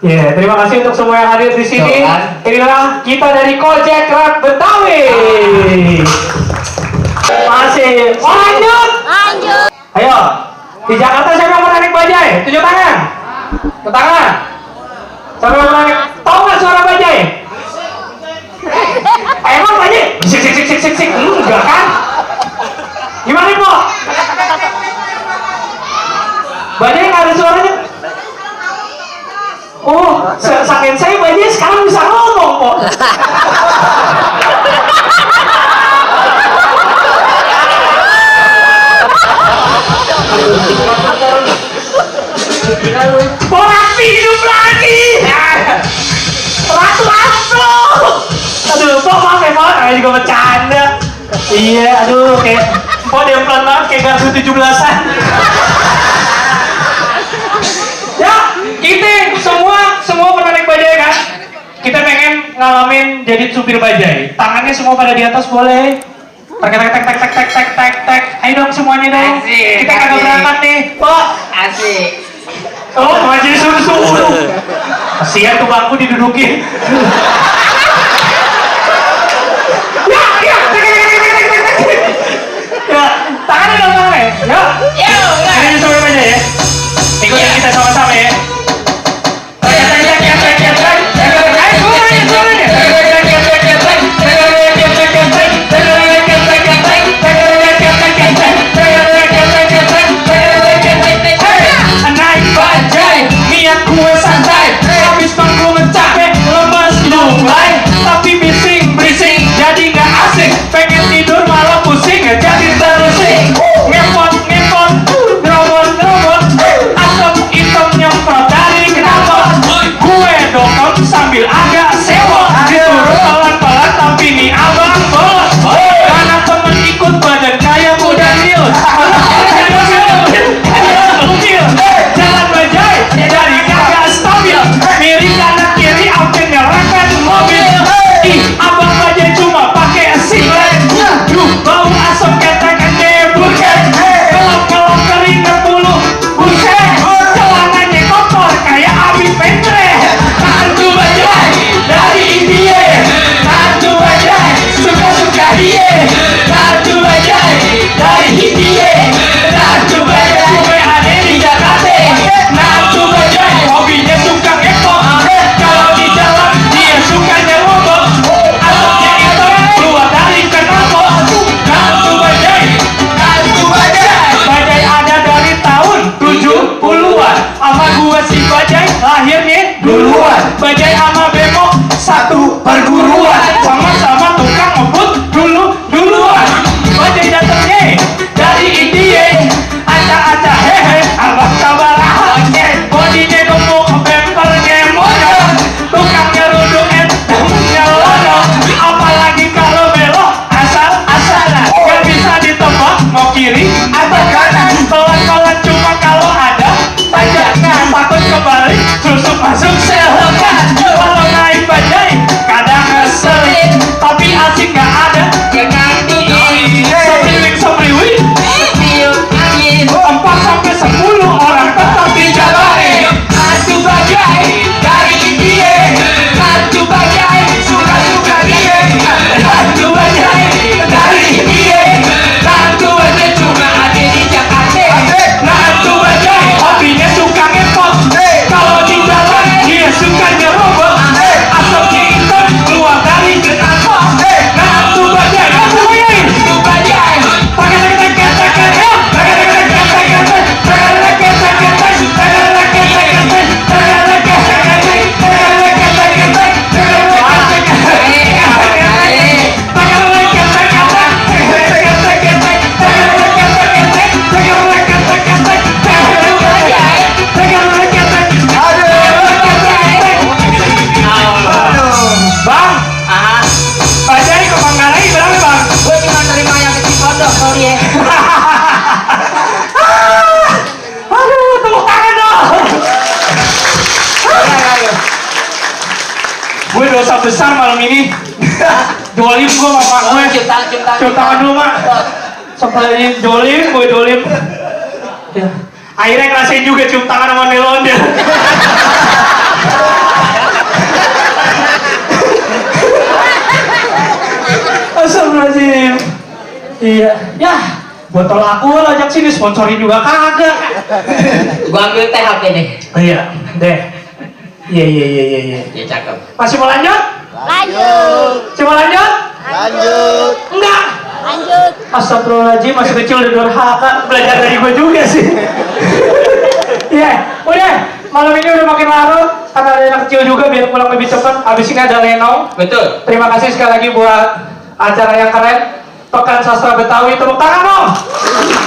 Ya, terima kasih untuk semua yang hadir di sini. Inilah kita dari Kojek Rap Betawi. Masih. Oh, lanjut. Lanjut. Ayo. Di Jakarta siapa yang pernah naik bajai? Tunjuk tangan. Tunjuk tangan. Siapa yang pernah naik? Tahu nggak suara bajai? Emang bajai? Sik sik sik sik sik sik. Enggak kan? Gimana Bu? Bajai nggak ada suaranya? Oh, sakit saya bajai sekarang bisa ngomong kok. Porapi hidup lagi. Ratu. Aduh, kok maaf ya Pak, saya juga bercanda. Iya, aduh, kayak kok dia pelan banget kayak gardu 17-an. Ya, kita semua pernah naik bajai kan? Kita pengen ngalamin jadi supir bajai. Tangannya semua pada di atas boleh. Tek. Ayo dong semuanya dong. Asik, Kita kagak berangkat nih, Pak. Asik. Oh, malah jadi suruh. Kasihan tuh bangku didudukin. Ya, tangannya dong tangannya. Ya. Ini supir bajai ya. Ikutin kita sama-sama ya. Naik bajai, niat gue santai. Habis panggung ngecapek, lemes mulai. Tapi bising, jadi gak asik. Pengen tidur malah pusing, jadi terusik. Ngepot, ngerobot. Asap hitam nyemprot dari knalpot. Gue dokter sambil agak sewot. Disuruh pelan-pelan tapi nih abang bos. Karena temen ikut badan kayak kuda nius. Jalan bajai dari kagak stabil. Miring kanan kiri sampai nyerempet mobil. Ih, abang bajai cuma pakai singlet. Duh, bau asap ketek deburgen. Kelop keringet bulu. Buset, celananya kotor kayak abis pentre. Hantu bajai dari India. Hantu bajai suka-suka dia. Hantu bajai dari India. Hantu bajai gue ada di Jakarta. Hantu bajai hobinya suka ngepok. Kalau di jalan dia suka nyerobot. Asapnya itu keluar dari knalpot. Hantu bajai. Bajai ada dari tahun 70-an. Sama gua si bajai lahirnya duluan. Bajai sama bemo satu perguruan. Sama-sama tukang ngebut duluan. Bajai datangnya dari India. Aca hehe, abang sabaraha. Bodinya gemuk, bempernya modal. Tukang nyeruduk temennya lodo. Apalagi kalau belok asal-asalan. Gak bisa ditebak mau kiri atau kanan. Pelan-pelan cuma kalau ada tanjakan. Takut kebalik, susuk masuk selokan. Kalau naik bajai, kadang ngeselin. Tapi asik gak ada yang ngantuin. Semriwing 4 sampai 10 orang tetap dijalanin. Hantu bajai dari India. Hantu bajai suka-suka dia. Hantu bajai dari India. Hantu bajai cuma ada di Jakarta. Hantu bajai hobinya suka ngepot. Kalau di jalan dia suka nyerobot. Asapnya hitam keluar dari knalpot. Hantu bajai. Bang, bajai ke Manggarai berapa bang? Gue cuma terima yang kecil kodok kalau dia. Aduh, tepuk tangan dong. Gue dosa besar malam ini. Dolim gue sama mak gue. Cium tangan dulu mak. Sampai dolim, gue dolim. Ya. Akhirnya ngerasain juga cium tangan sama nelonde. Astagfirullahaladzim. Iya, ya botol aku lo ajak sini sponsorin juga kagak. Gua ambil teh HP nih. Oh iya, deh. Iya. Ya cakep. Masih mau lanjut? Lanjut. Masih mau lanjut? Lanjut. Enggak. Lanjut. Astagfirullahaladzim, masih kecil udah durhaka. Belajar dari gue juga sih. Iya, udah. Malam ini udah makin larut. Karena ada anak kecil juga biar pulang lebih cepat. Abis ini ada lenong. Betul. Terima kasih sekali lagi buat acara yang keren. Pekan Sastra Betawi, tepuk tangan dong.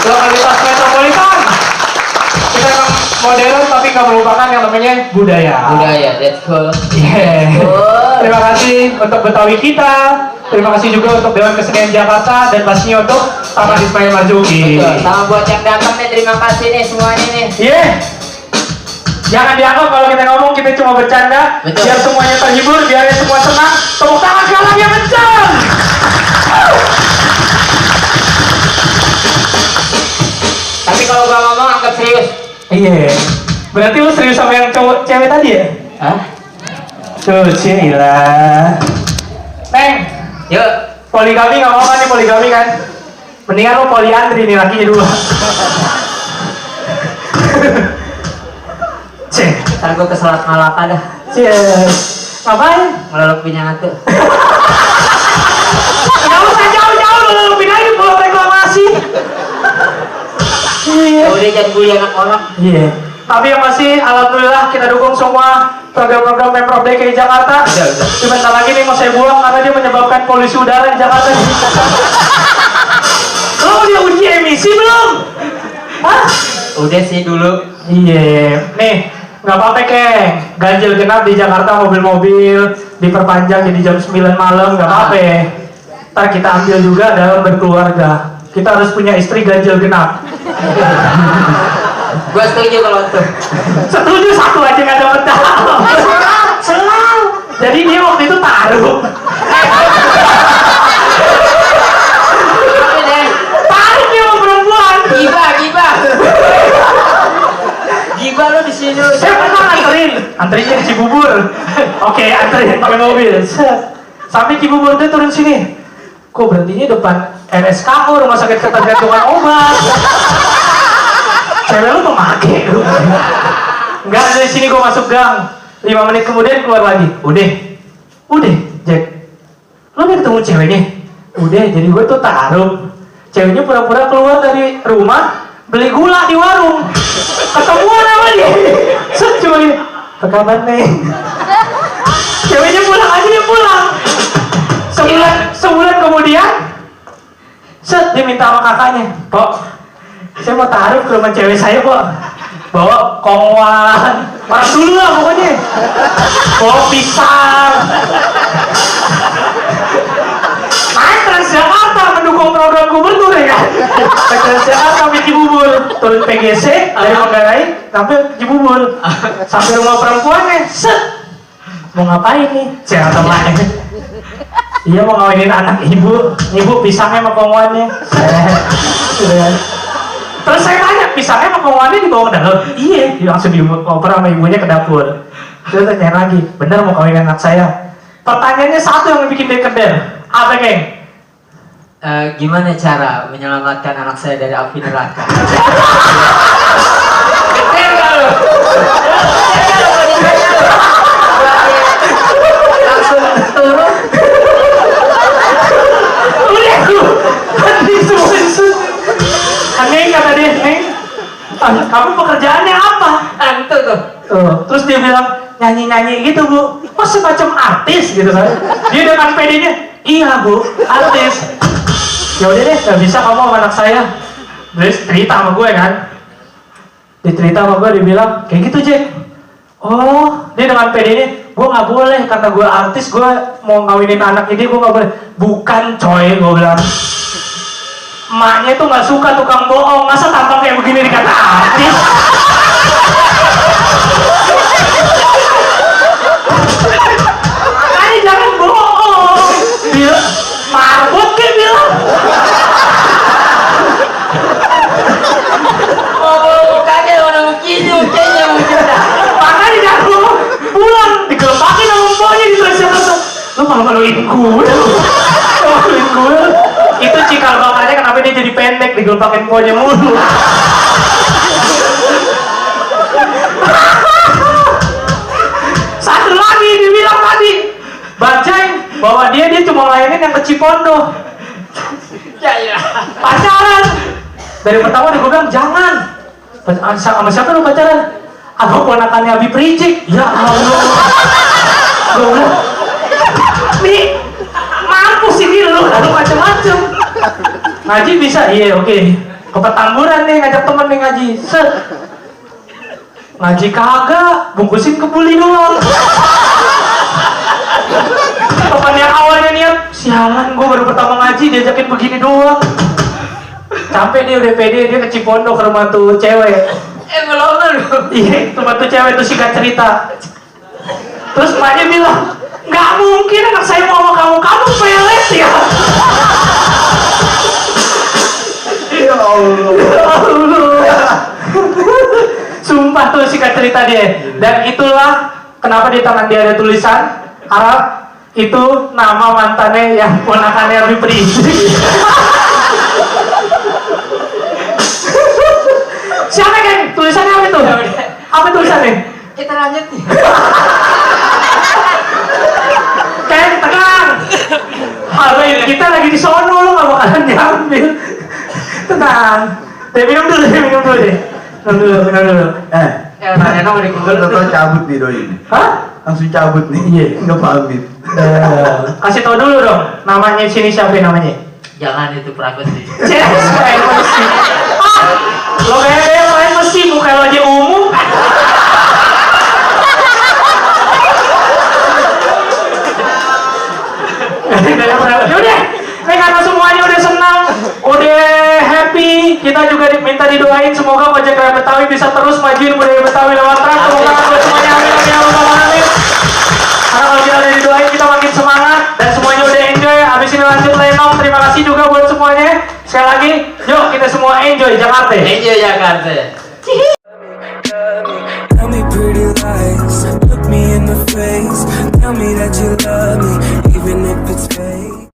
Lokalitas Metropolitan. Kita emang modern tapi nggak melupakan yang namanya budaya. Budaya, let's go. Yeah. Oh. Terima kasih untuk Betawi kita. Terima kasih juga untuk Dewan Kesenian Jakarta dan pastinya untuk Taman Ismail Marzuki. Betul. Sama buat yang datang nih, terima kasih nih semuanya nih. Iya. Jangan dianggap kalau kita ngomong kita cuma bercanda. Betul. Biar semuanya terhibur, biar semua senang. Tepuk tangan sekali lagi yang kencang. Tapi kalau gua ngomong anggap serius. Iya. Berarti lu serius sama yang cowok cewek tadi ya? Hah? Tuh, Cila. Neng, Yuk. poligami nggak mau kan nih poligami kan? Mendingan lu poliandri nih lakinya dulu. Cek. Ntar gua ke Selat Malaka dah. Cek. Ngapain? Ngelelep minyak tuh. Nggak usah jauh-jauh lu lebih lagi pulau reklamasi. Iya. Udah jangan bully anak orang. Iya. Tapi yang masih alhamdulillah kita dukung semua program-program Pemprov DKI Jakarta. Udah. Sebentar lagi nih mau saya buang karena dia menyebabkan polusi udara di Jakarta. Lo udah uji emisi belum? Hah? Udah sih dulu. Iya. Nih, nggak apa-apa keng. Ganjil genap di Jakarta mobil-mobil diperpanjang jadi jam 9 malam nggak apa-apa. Ntar kita ambil juga dalam berkeluarga. Kita harus punya istri ganjil genap. Gua setuju kalau itu. Setuju satu aja nggak dapat dalam. Selalu. Jadi dia waktu itu taruh. Taruh dia sama perempuan. Gibah. Gibah lu di sini. Saya pernah anterinnya di Cibubur. Oke, anterin pakai mobil. Sampai Cibubur dia turun sini. Kok berhentinya depan RSKO, Rumah Sakit Ketergantungan Obat. Cewek lu pemakai lu. Enggak, dari sini gua masuk gang. 5 menit kemudian keluar lagi. Udah, Jack. Lu udah ketemu ceweknya? Udah, jadi gue tuh taruh. Ceweknya pura-pura keluar dari rumah beli gula di warung. Ketemuan sama dia. Set cuma gini. Apa kabar, Neng? Ceweknya pulang aja, dia pulang. Sebulan kemudian set dia minta sama kakaknya, Pok, saya mau taruh ke rumah cewek saya, Pok. Bawa kongwan, orang dulu lah pokoknya. Bawa pisang. Naik Transjakarta mendukung program gubernur ya kan. Naik Transjakarta sampai Cibubur, turun PGC dari Manggarai sampai Cibubur, sampai rumah perempuannya. Set, mau ngapain nih? Jangan temannya. Iya mau ngawinin anak ibu pisangnya sama kongwannya. Terus saya tanya, pisangnya sama kongwannya dibawa ke dalam? Iya, langsung dioper sama ibunya ke dapur. Terus tanya lagi, bener mau kawin anak saya? Pertanyaannya satu yang bikin dia keder. Apa, Geng? Gimana cara menyelamatkan anak saya dari api neraka? Keder gak lu? Langsung turun. Neng kata dia, Neng, kamu pekerjaannya apa? Itu tuh. Terus dia bilang nyanyi-nyanyi gitu, Bu. Oh, semacam artis gitu kan? Dia dengan PD-nya, iya Bu, artis. Ya udah deh, nggak bisa kamu sama anak saya. Terus cerita sama gue kan? Dicerita sama gue, dibilang kayak gitu, Jack. Oh, dia dengan PD-nya, gue nggak boleh karena gue artis, gue mau ngawinin anaknya dia, gue nggak boleh. Bukan, coy, gue bilang. Emaknya tuh nggak suka tukang bohong, masa tampang kayak begini dikata artis? Makanya jangan bohong. Bilang marbot kayak bilang. Oh, bukannya lo maluin gue. Maluin gue. Itu cikal bakalnya kenapa dia jadi pendek digelopakin pohonnya mulu. Satu lagi dibilang tadi, Bajai bahwa dia cuma layanin yang ke Cipondo. Ya. Pacaran. Dari pertama dia bilang jangan. Sama siapa lu pacaran? Sama ponakannya Habib Rizik. Ya Allah. Gue bilang, nih mampus ini lu macam-macam. Ngaji bisa, iya oke. Ke Petamburan nih ngajak temen nih ngaji. Set. Ngaji kagak, bungkusin kebuli doang. Teman yang awalnya niat, sialan gue baru pertama ngaji diajakin begini doang. Sampai dia udah pede, dia ke Cipondo ke rumah tuh cewek. Belum lu. Iya, rumah tuh cewek tuh singkat cerita. Terus emaknya bilang, nggak mungkin anak saya mau sama kamu pelet ya. Ya Allah. Ya Allah. Sumpah tuh singkat cerita dia. Dan itulah kenapa di tangan dia ada tulisan Arab. Itu nama mantannya yang ponakannya Habib Rizik. Siapa kan? Tulisannya apa itu? Apa tulisannya? Kita lanjut nih. Ken, tenang. Harus kita lagi di sono, lo gak bakalan diambil. Tenang. Minum dulu deh. Minum dulu. Nanya nomor di Google. Tau cabut nih doi. Hah? Langsung cabut nih. Iya. Nggak pamit. Kasih tau dulu dong. Namanya sini siapa namanya? Jangan itu privacy. Yes, kayak mesti. Lo kayak yang lain mesti muka lo aja umum. Yaudah, karena semuanya udah senang, udah happy, kita juga minta didoain semoga Pajak Raya Betawi bisa terus majuin budaya Betawi lewat trans. Semoga buat semuanya amin amin ya rabbal alamin. Karena kalau kita udah didoain kita makin semangat dan semuanya udah enjoy. Abis ini lanjut lenong. Terima kasih juga buat semuanya. Sekali lagi, yuk kita semua enjoy Jakarta. Enjoy Jakarta. Tell me pretty lies, look me in the face. Tell me that you love me, even if it's